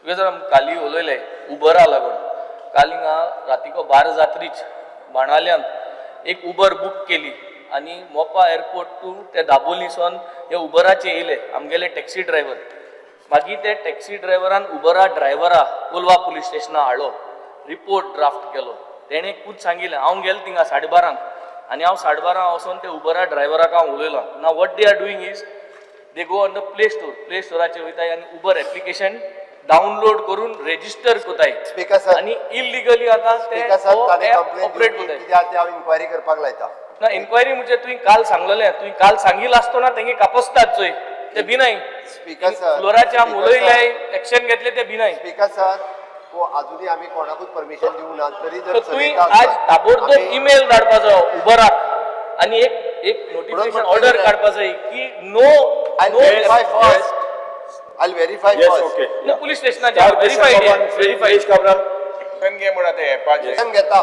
तुवें जर काली उलयले उबरा लागून, काल हिंगा रातीको 12 जात्रीच बाणाल्यांत एक उबर बूक केली आनी मोपा एअरपोर्ट टू ते दाबोलीसून हे उबराचे येयले आमगेले टॅक्सी ड्रायव्हर. मागीर ते टॅक्सी ड्रायव्हरान उबरा ड्रायव्हरा कोलवा पुलीस स्टेशना हाडलो, रिपोर्ट ड्राफ्ट केलो. तेणें खूद सांगिलें. हांव गेलो थिंगा 12:30 आनी हांव 12:30 वचोन ते उबरा ड्रायव्हराक हांव उलयलो ना. What they are doing is they go on the Play Store, play स्टोराचेर वयताय आनी उबर एप्लिकेशन डाउनलोड करून रेजिस्टर कोताय Speaker sir. आनी इलिगली आतां ते स्पीकर सर, ताणें ऑपरेट कंप्लेन कोताय. कित्याक ते हांव इन्क्वायरी करपाक लायता. ना, इन्क्वायरी म्हणजे तुवें काल सांगलेलें, तुवें काल सांगिल्लें आसतना तेंगे कापस्तात चोय ते भिनाय. Speaker sir, फ्लोराचे आम Speaker उलयले, एक्शन घेतले, ते भिनाय. स्पीकर सर, तो अजूनही आमी कोणाकूच परमिशन दिवना ना, तरी जर तर तुवें चलयता आज आसत, ताबडतोब इमेल धाडपाचो उबराक आनी एक एक नोटिफिकेशन म्हणून ऑर्डर म्हटलें. काडपा जाय की no I'll no verify first. I'll verify first. Okay. Police स्टेशनाचे verified, verified. Cabral. घे म्हणा ते एपाचेर. घेता.